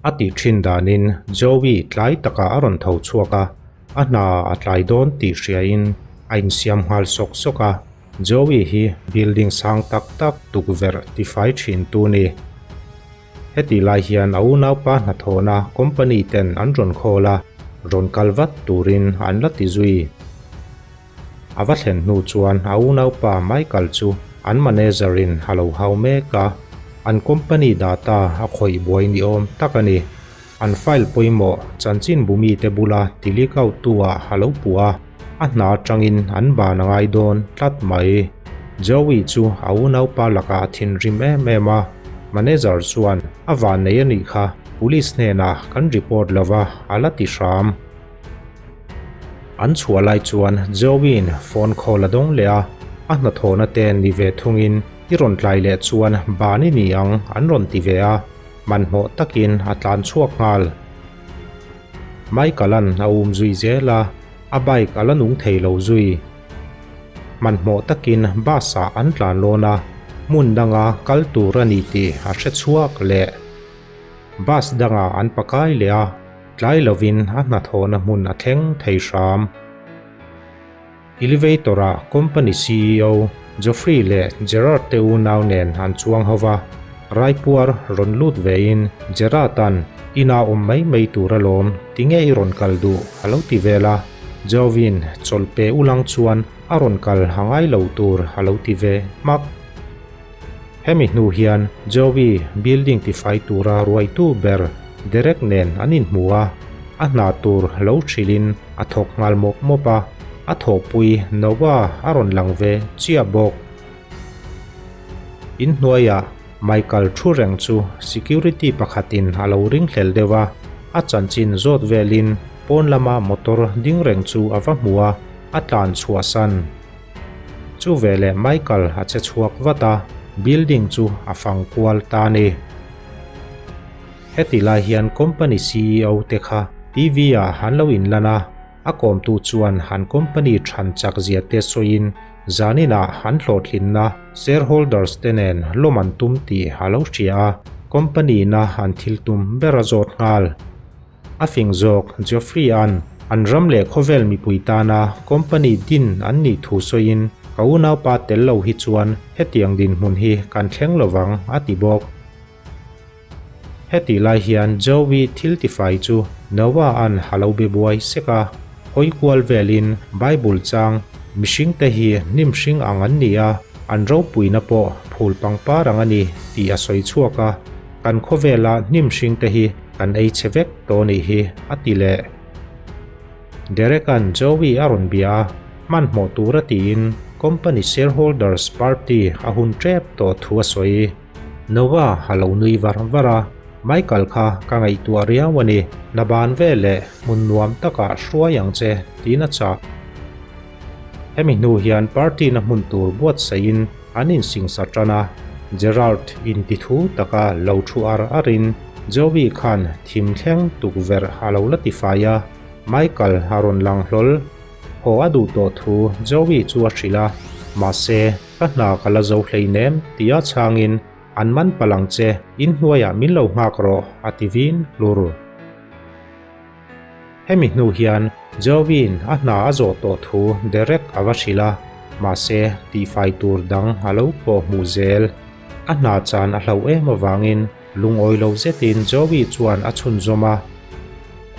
A tih thin danin Joey tlai takah a rawn tho chhuak a, a hna a tlai dawn tih hriain a insiam nghal sawk sawk a. Joey hi building sang tak tak tukverh tifai thin tu ni. Heti lai hian a unaupa hnathawhna company ten an rawn khawl a, rawn kal vat turin an la ti zui. A va thlen hnu chuan a unaupa Michael chu an manager in a lo hau mek a, an company data a khawih buai ni awm tak a ni. An file pawimawh chanchinbu mite bula ti leak out tu ah a lo puh a, a hna atangin an ban a ngai dawn tlat mai. Joey chu a unaupa lakah a thinrim em em a, manager chuan a vannei a nih kha, police hnenah kan report lova a la ti hram. An chhuah lai chuan Joey-in phone call a dawng leh a, a hnathawhna te ni ve thungin i rawn tlai leh chuan ban i ni ang an rawn ti ve a, hmanhmawh takin a tlan chhuak nghal. Michael-a'n a um zui zel a, a bike a la nung thei lo zui. Hmanhmawh takin bus-ah an tlan lawn a, hmun danga kal tur a ni tih a hre chhuak leh. Bus dangah an pakai leh a. Tlai lovin a hnathawhna hmun a thleng thei hram. Elevator-ah company ceo Geoffrey leh Gerard te unau nen an chuang ho va, Raipuar rawn lut vein Gerard-a'n ina awm mai mai tur alawm, tinge i rawn kal duh? a lo ti vel a, Geoffrey-in chawlh pe ulang chuan a rawn kal a ngai lo tur a lo ti ve hmak. Hemi hnu hian Joey building tifai tura ruaitu ber Derek nen an inhmu a, a hna tur lo hrilhin a thawk nghal mawp mawp a, a thawhpui Noah a rawn lang ve chiah bawk. Inhnuaiah Michael thu reng chu security pakhatin a lo ringhlel deuh a, a chanchin zawt velin pawn lama motor ding reng chu a va hmu a, a tlan chhuahsan. Chu veleh Michael a che chhuak vat a, building chu a fang kual ta a ni. Heti lai hian company ceo te kha TV ah han lo inlan a, a kawmtu chuan han company than chak zia te sawiin zaninah han hlawhtlinna shareholders te nen lawm an tum tih a lo hria a, company na an thil tum ber a zawt nghal. A fing zawk Geoffrey-a'n an ram leh khawvel mipui tana company din an nih thu sawiin, Ka unaupa tel lo hi chuan hetiang dinhmun hi kan thleng lovang, a ti bawk. Hetih lai hian Joey thil tifai chu Noah-a'n a lo be buai sek a, hawi kual velin Bible chang mihringte hi hnim hring ang an ni a, an ropuina pawh phul pangpar ang a ni tih a sawi chhuak a, kan khawvela hnim hringte hi Kan ei chhe vek tawh nih hi, a ti leh. Derek-a'n Joey a rawn bia a, hmanhmawh tura tiin company shareholders party a hun tep tawh thu a sawi. Noah a lo nui var var a, Michael kha ka ngaihtuah riau a ni, na ban ve leh hmun nuam takah hruai ang che, tiin a chah. Hemi hnu hian party na hmun tur buatsaihin an insingsa tan a, Gerard inti thu taka lo thu ar arin Joey khan thim thleng tukverh a lo la tifai a, Michael a rawn lang hlawl. Haw a duh tawh thu Joey chu a hrilh a, mahse, ka hna ka la zo hleinem tia chhangin an man palh ang che, inhnuaiah min lo nghak rawh a ti vin hlur. Hemi hnu hian Joey-in a hna a zawh tawh thu Derek a va hrilh a, mahse tihfai tur dang a lo pawh hmuh zel. A hna chan a hlauh em avangin lungawi lo zetin Joey chuan a chhunzawm a.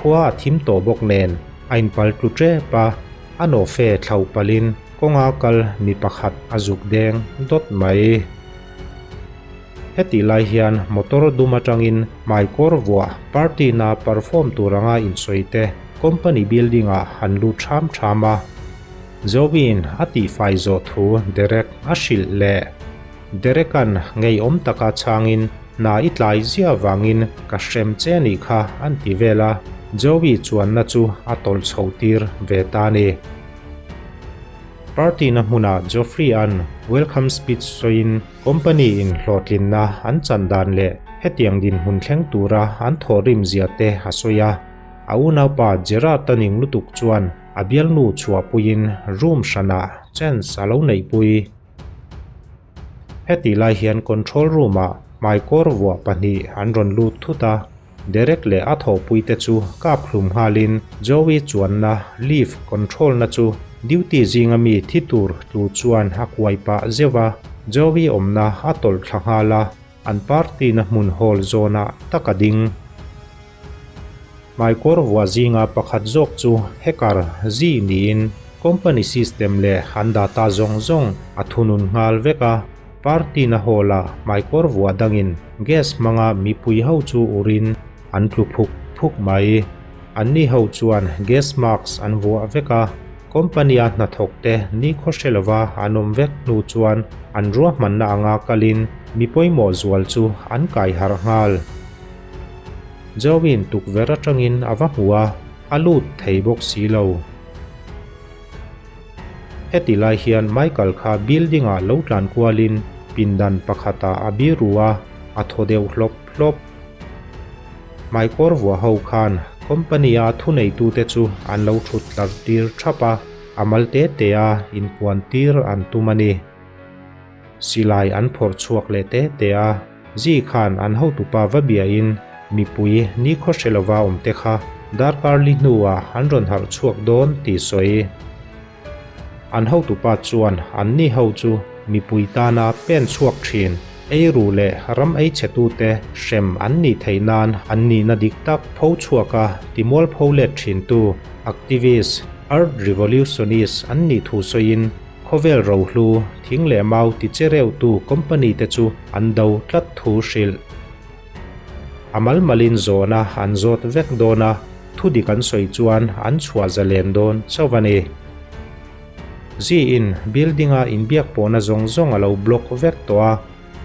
Khua a thim tawh bawk nen a inpal tlu tep a, a nawhfe thlauh palhin kawnga kal mi pakhat a zuk deng dawt mai. Hetih lai hian motor dum atangin hmaikawr vuah party na perform tur anga insawi te company building ah han lut tham tham a. Zoe-in a tihfai zawh thu Derek a hrilh leh. Derek-a'n ngeiawm taka chhangin hna i tlai zia vangin ka hrem che anih kha an ti vel a, Zoe chuanna chu a tawlh chho tir ve ta a ni. Party na hmunah Geoffrey-a'n welcome speech sawiin company in hlawhtlinna an chan dan leh hetiang dinhmun thleng tura an thawhrim zia te a sawi a. A unaupa Gerard-a ning lutuk chuan a bialnu chhuahpuiin room hranah chance a lo neihpui. Hetih lai hian control room-ah hmaikawr vuah pahnih an rawn lut thut a. Derek leh a thawhpuite chu kap hlum nghalin Joey chuanna lift control na chu duty zinga mi thi tur tlu chuan a kuai pah zeuh a, Joey awmna a tawlh thla nghal a, an party na hmun hall zawnah tak a ding. Hmaikawr vuah zinga pakhat zawk chu hacker zi niin company system leh an data zawng zawng a thunun nghal vek a. Party na hall ah hmaikawr vuah dangin gas hmanga mipui ho chu urin an tlu phuk phuk mai. Anni ho chuan gas mask an vuah vek a, company a hnathawk te nikhaw hre lova an awm vek hnu chuan an ruahmanna anga kalin mi pawimawh zual chu an kai harh nghal. Joey-in tukverh atangin a va hmu a, a lut thei bawk si lo. Heti lai hian Michael kha building ah lo tlan kualin pindan pakhatah a biru a, a thaw deuh hlawp hlawp. Hmaikawr vuah ho khan company a thuneitute chu an lo thut tlar tir thap a, a mal te te a inpuan tir an tum a ni. Silai an phawrh chhuak leh te te a, Zi khan an hotupa va biain mipui nikhaw hre lova awm te kha darkar li hnuah an rawn harh chhuak dawn tih sawi. An hotupa chuan anni ho chu mipui tana pen chhuak thin, eiru leh ram ei chhetute hrem an nih theih nan an nihna dik tak pho chhuaka timualpho let thintu activist, earth revolutionist an nih thu sawiin, Khawvel rohlu, thing leh mau ti che reuhtu company te chu an do tlat thu hrilh. A mal malin zawhna an zawt vek dawn a, thu dik an sawi chuan an chhuah zalen dawn chauh a ni. Ziin building-a inbiak pawhna zawng zawng a lo block vek tawh a,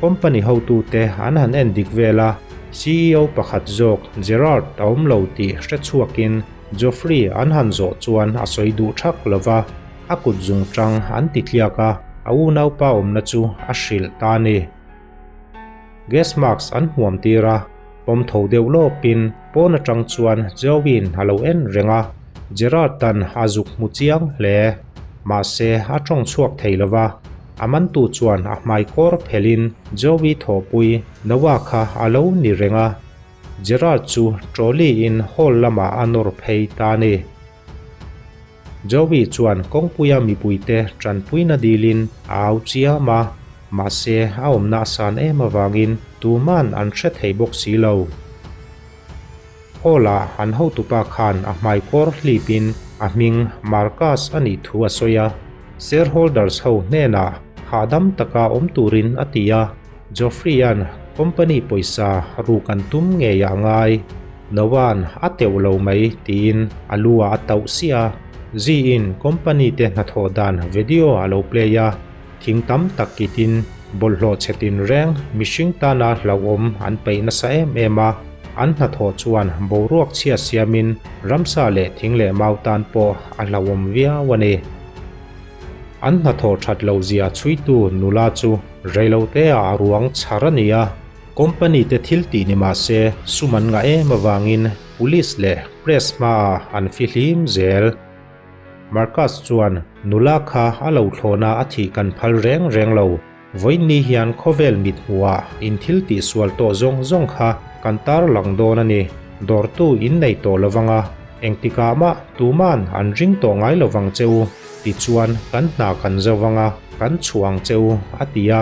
company hotute an han en dik vel a, CEO pakhat zawk Gerard a awm lo tih hre chhuakin Geoffrey an han zawh chuan a sawi duh thak lo va. A kut zung tang an ti tliak a, a unaupa awmna chu a hrilh ta a ni. Gas mask an hmuam tir a, pawm tho deuh lawpin pawn atang chuan Joey-in a lo en reng a, Gerard-a'n a zuk hmu chiang hle. Mahse, a tawng chhuak thei lo va, a mantu chuan a hmai kawr phelhin Joey thawhpui Noah kha a lo ni reng a, Gerard chu trolley-in hall lamah a nawr phei ta a ni. Joey chuan kawngpuia mipuite tanpuina dilin a au chiam a, mahse a awmna a san em avangin tuman an hre thei bawk si lo. Hall-a an hotupa khan a hmaikawr hlipin a hming Marcus a nih thu a sawi a, shareholders ho hnenah hahdam taka awm turin a ti a, Geoffrey-a'n company pawisa ruk an tum ngei a ngai. Noah-a'n a teuh lo mai tiin a lu ah a tauh siah a, Zee-in company te hnathawh dan video a lo play a, thing tam tak kitin bawlhhlawh chhe tinreng mihring tana hlauhawm an peih nasa em em a, an hnathawh chuan boruak chhia siamin ramsa leh thing leh mau tan pawh a hlauhawm viau a ni. An hnathawh that loh zia chhuitu nula chu reilote ah a ruang chhar a ni a, Company te thil tih ni mah se sum an ngah em avangin Police leh Press hmaah an fihlim zel. Marcus chuan nula kha a lo thlawna a thih kan phal reng reng lo. Vawiin ni hian khawvel mit hmuhah in thil tih sual tawh zawng zawng kha kan tar lang dawn a ni. Dawrtu in nei tawh lovang a, engtikah mah tuman an ring tawh ngai lovang che u. Tichuan kan hna kan zo vang a, kan chhuah ang che u, a ti a.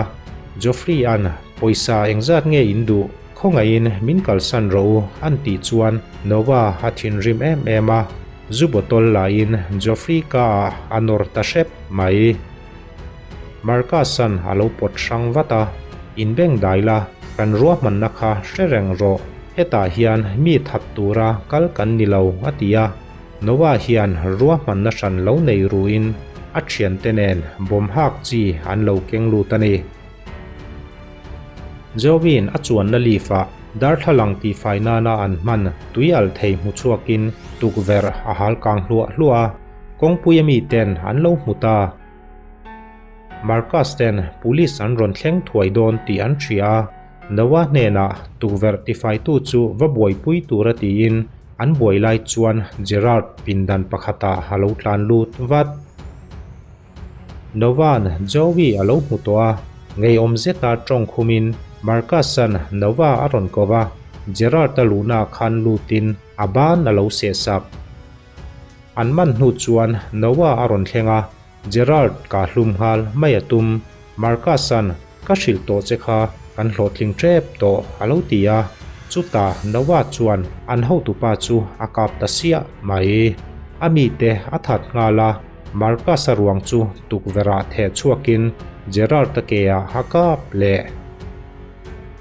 Geoffrey-a'n pawisa engzat nge in duh, khawngaihin min kalsan rawh u, an tih chuan Noah a thinrim em em a, zu bottle laiin Geoffrey ka-ah a nawr ta hrep mai. Marcus-a'n a lo pawt hrang vat a, In beng dai la, kan ruahmanna kha hre reng rawh, hetah hian mi that tura kal kan ni lo, a ti a. Noah hian ruahmanna hran lo nei ruin a thiante nen bawm hak chi an lo keng lut a ni. Joey-in a chuanna leaf-ah darthlalang tihfai nana an hman tui alh thei hmu chhuakin tukverh a hal kang hluah hluah a, kawngpuia miten an lo hmu ta. Marcus ten police an rawn thleng thuai dawn tih an hria a, Noah hnenah tukverh tifaitu chu va buaipui tura tiin an buai lai chuan Gerard pindan pakhatah a lo tlan lut vat. Noah-a'n Joey a lo hmu tawh a, ngeiawm zeta tawng khumin Marcus-a'n Noah a rawn ko va. Gerard-a luhnaah khan lutin a ban a lo sehsak. An man hnu chuan Noah a rawn thleng a, Gerard ka hlum nghal mai a tum. Marcus-a'n ka hrilh tawh che kha kan hlawhtling tep tawh a lo ti a, chutah Noah chuan an hotupa chu a kap ta siah mai. A mite a that nghal a, Marcus-a ruang chu tukverh-ah theh chhuakin Gerard-a ke-ah a kap leh.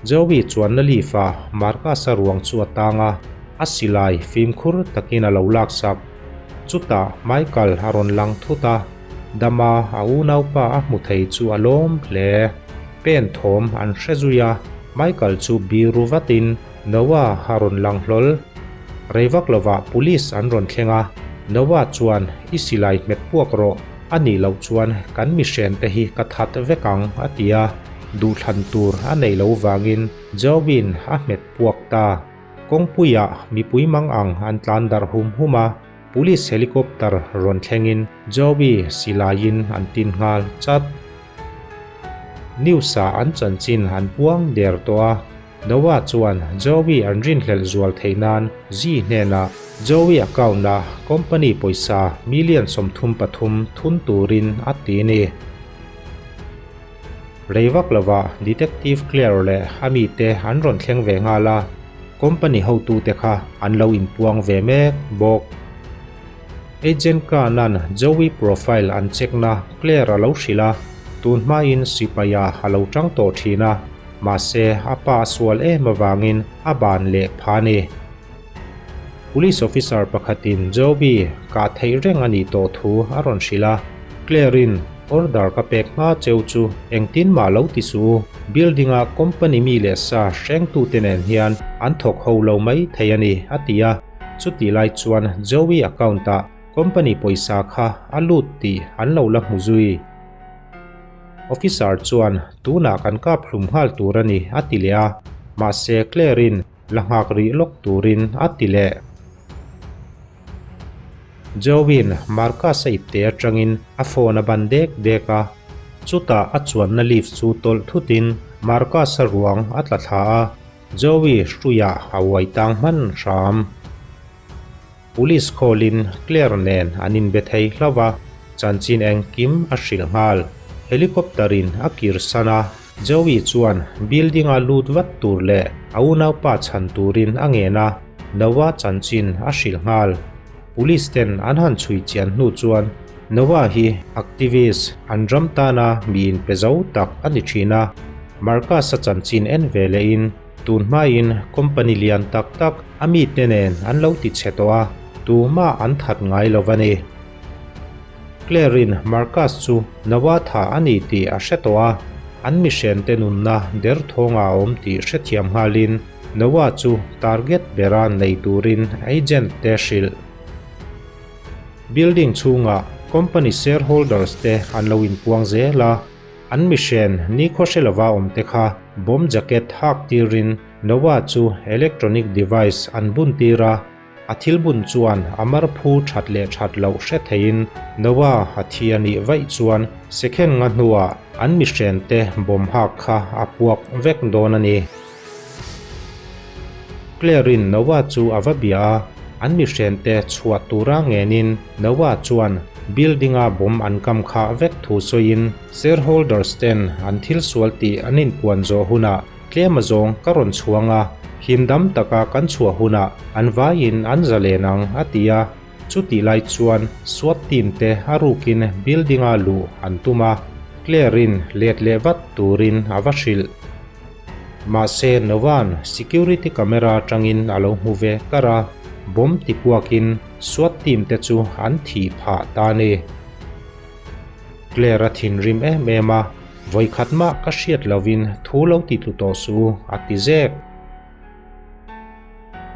Joey chuanna leaf-ah Marcus-a ruang chu a tang a, a silai fimkhur takin a lo laksak. Chutah Michael a rawn lang thut a, Dama a unaupa a hmu thei chu a lawm hle. Pen thawm an hre zui a, Michael chu biru vatin Noah a rawn lang hlawl. Rei vak lovah police an rawn thleng a, Noah chuan i silai hmet puak rawh, a nih loh chuan kan mihren te hi ka that vek ang a ti a, duhthlan tur a nei lo vangin Joey-in a hmet puak ta. Kawngpuiah mipui mang ang an tlan darh hum hum a, Police helicopter rawn thlengin Joey silaiin an tin nghal chat. News-ah an chanchin an puang der tawh a, Noah chuan Joey an rinhlelh zual theih nan Zee hnenah Joey account-a company pawisa million 33 thun turin a ti ni. Rei vak lovah Detective Claire leh a mite an rawn thleng ve nghal a, company hotute kha an lo inpuang ve mek bawk. Agent Khan-a'n Joey profile an check na Claire a lo hrilh a, tun hmain sipaia a lo tang tawh thin a, mahse a pa a sual em avangin a ban leh pha a ni. Police officer pakhatin Joby kah theih reng a nih tawh thu a rawn hrilh a, Claire-in order ka pek hma cheu chu engtin mah lo ti suh u, building-a company mi leh sa hrengtute nen hian an thawk ho lo mai thei a ni, a ti a. Chutih lai chuan Joey account-ah company pawisa kha a lut tih an lo la hmu zui. Officer chuan tunah kan kap hlum nghal tur a ni, a ti leh a, mahse Claire-in La nghak rih lawk turin a ti leh. Joey-in Marcus-a ipte atangin a phone a ban dek dek a, chutah a chuanna lift chu tawlh thutin Marcus-a ruang a tla thla a, Joey hruiah a uai tang hman hram. Police call-in Claire nen an inbe thei hlauh a, chanchin engkim a hrilh nghal. Helicopter-in a kirsan a, Joey chuan building-a lut vat tur leh a unaupa chhan turin a ngen a, Noah chanchin a hrilh nghal. Police ten an han chhui chian hnu chuan Noah hi activist an ram tana mi inpe zo tak a ni thin a, Marcus-a chanchin en ve lehin Tun hmain company lian tak tak a mite nen an lo ti chhe tawh a, tumah an that ngai lo va ni. Claire-in Marcus chu Noah tha a ni tih a hre tawh a, an mihrente nunna derthawngah a awm tih hrethiam nghalin Noah chu target bera nei turin agent te hrilh. Building chhungah company shareholders te an lo inpuang zel a. An mihren nikhaw hre lova awm te kha bomb jacket hak tirin Noah chu electronic device an bun tir a, a thil bun chuan a mar phu that leh that loh hre theiin Noah a thi a nih vaih chuan second nga hnuah an mihren te bomb hak kha a puak vek dawn a ni. Claire-in Noah chu a va bia a, an mihren te chhuah tura ngenin Noah chuan building-a bomb an kam khah vek thu sawiin shareholders ten an thil sual tih an inpuan zawh hunah tlem a zawng ka rawn chhuang a, himdam taka kan chhuah hunah an vaiin an zalen ang a ti a. Chutih lai chuan SWAT team te a rukin building-a luh an tum a, Claire-in let leh vat turin a va hrilh. Mahse Nova'n security camera atangin a lo hmu ve kar a, bomb tipuakin SWAT team te chu an thih phah ta a ni. Claire a thinrim em em a, Vawikhat mah ka hriat lovin thu lo ti tlu tawh suh u, a ti zek.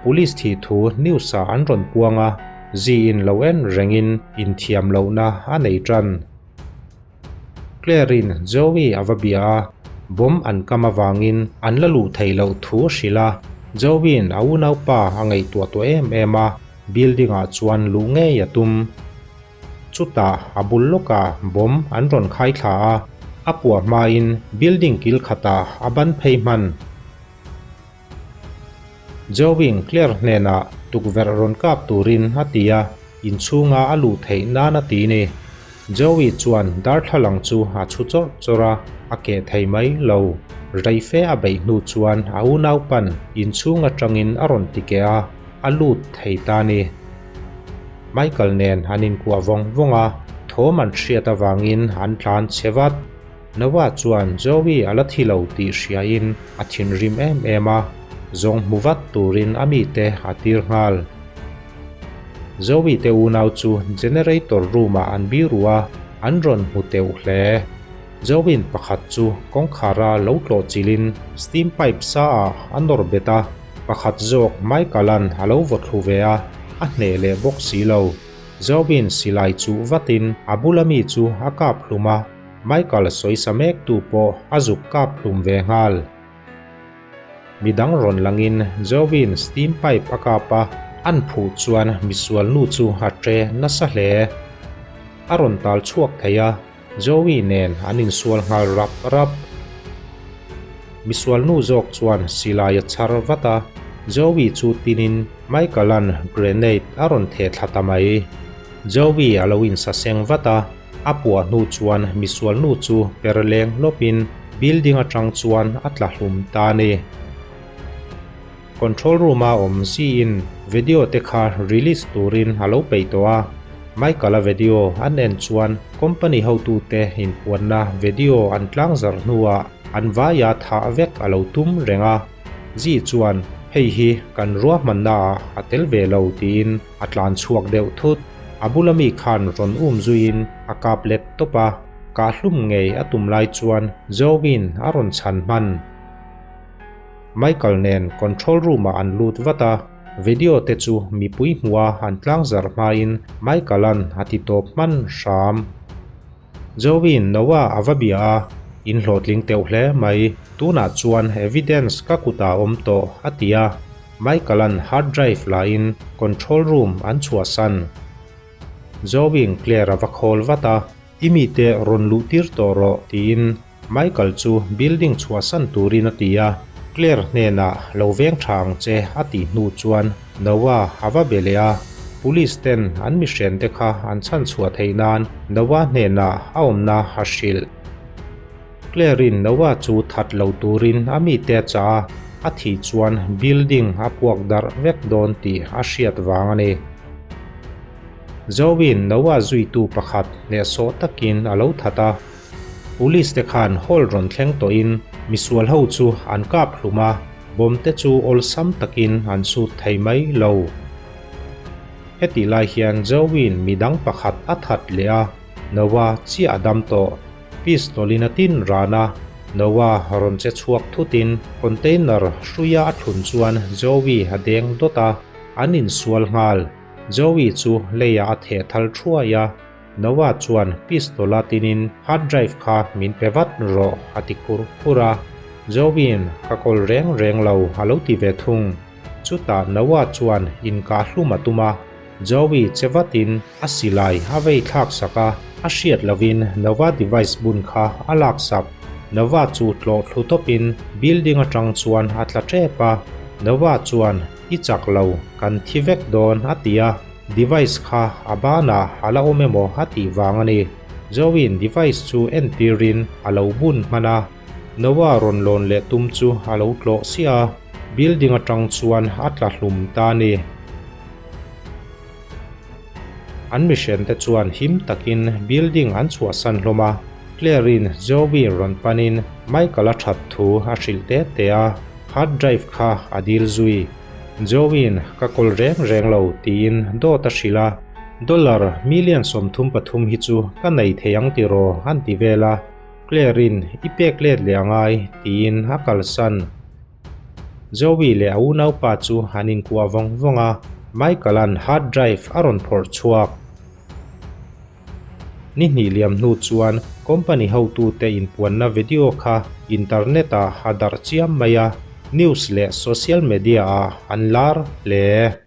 Police thih thu news ah an rawn puang a, Zee-in lo en rengin inthiam lohna a nei tan. Claire-in Joey a va bia a, bomb an kam avangin an la luh theih loh thu a hrilh a. Joey-in a unaupa a ngaihtuah tawh em em a, building-ah chuan luh ngei a tum. Chutah a bul lawkah bomb an rawn khai thla a, a puah hmain building kil khatah a ban phei hman. Joey-in Claire hnenah tukverh rawn kap turin a ti a, inchhunga a luh theih nan a ti ni. Joey chuan darthlalang chu a chhu chawrh chawrh a, a keh thei mai lo. Rei fe a beih hnu chuan a unaupan inchhung atangin a rawn ti keh a, a lut thei ta ni. Michael nen an inkuah vawng vawng a, thawm an hriat avangin an tlan chhe vat. Noah chuan Joey a la thi lo tih hriain a thinrim em em a, zawng hmu vat turin a mite a tir nghal. Joey te unau chu generator room ah an biru a, an rawn hmu teuh hle. Joey-in pakhat chu kawngkhara lo tlawh chilhin steam pipe sa ah a nawr bet a, pakhat zawk Michael-a'n a lo vaw thlu ve a, a hneh leh bawk si lo. Joey-in silai chuh vatin a bula mi chu a kap hlum a, Michael sawisa mektu pawh a zuk kap hlum ve nghal. Midang rawn langin Joey-in steam pipe a kap a, an phuh chuan misual nu chu a tre nasa hle. A rawn tal chhuak thei a, Joey nen an insual nghal rap rap. Misual nu zawk chuan silai a chhar vat a, Joey chu tinin Michael-a'n grenade a rawn theh thla ta mai. Joey a lo insaseng vat a, A puah hnu chuan misual nu chu per leng hlawpin building atang chuan a tla hlum ta a ni. Control room a awm siin video te kha release turin a lo peih tawh a, Michael-a video an en chuan company hotute inpuanna video an tlangzarh hnuah an vaia thah vek a lo tum reng a. Zi chuan hei hi kan ruahmanna ah a tel ve lo tiin a tlan chhuak deuh thut. A bula mi khan rawn um zuiin a kap let tawp a, kah hlum ngei a tum lai chuan Joey-in a rawn chhan hman. Michael nen control room ah an lut vat a, video te chu mipui hmuha an tlangzarh hmain Michael-a'n a ti tawp hman hram. Joey-in Noah a va bia a, In hlawhtling teuh hle mai, tunah chuan evidence ka kutah a awm tawh, a ti a. Michael-a'n hard drive lahin control room an chhuahsan. Joey-in Claire a va khawl vat a, I mite rawn luh tir tawh rawh, tiin Michael chu building chhuahsan turin a ti a. Claire hnenah lo veng tha ang che a tih hnu chuan Noah a va be leh a, Police ten an mihrian te kha an chhan chhuah theih nan Noah hnenah a awmna a hrilh. Claire-in Noah chu that lo turin a mite a chah a, a thih chuan building a puak darh vek dawn tih a hriat vang a ni. Zoe-in Noah zuitu pakhat hnehsawh takin a lo that a, Police te khan hall rawn thleng tawhin misual ho chu an kap hlum a, bomb te chu awlsam takin an sut thei mai lo. Hetih lai hian Joey-in midang pakhat a that leh a, Noah chiah a dam tawh. Pistol in a tin ran a, Noah rawn che chhuak thutin container hruia a thlun chuan Joey a deng dawt a, an insual nghal. Joey chu leiah a theh thal thuai a. Noah chuan pistol a tinin hard drive kha min pe vat rawh a ti khur khur a. Joey-in ka kawl reng reng lo a lo ti ve thung. Chutah Noah chuan inkah hlum a tum a, Joey che vatin a silai a vei thlak sak a, a hriat lovin Noah device bun kha a lak sak. Noah chu tlawh thlu tawpin building atang chuan a tla tep a, Noah chuan I chak lo, kan thi vek dawn a ti a. Device kha a banah a la awm emaw a tih vang a ni. Joey-in device chu entirin a lo bun hman a, Noah rawn lawn leh tum chu a lo tlawh siah a, building atang chuan a tla hlum ta a ni. An mihrente chuan him takin building an chhuahsan hlawm a, Claire-in Joey rawn panin Michael-a that thu a hrilh te te a, hard drive kha a dil zui. Joey-in ka kawl reng reng lo tiin dawt a hrilh a, Dollar million 33 hi chu ka nei thei ang tiraw an ti vel a, Claire-in i pek let leh a ngai tiin a kalsan. Joey leh a unaupa chu an inkuah vawng vawng a, Michael-a'n hard drive a rawn phawrh chhuak. Ni hnih liam hnu chuan company hotute inpuanna video kha internet ah a darh chiam mai a, news leh social media ah an lar hle.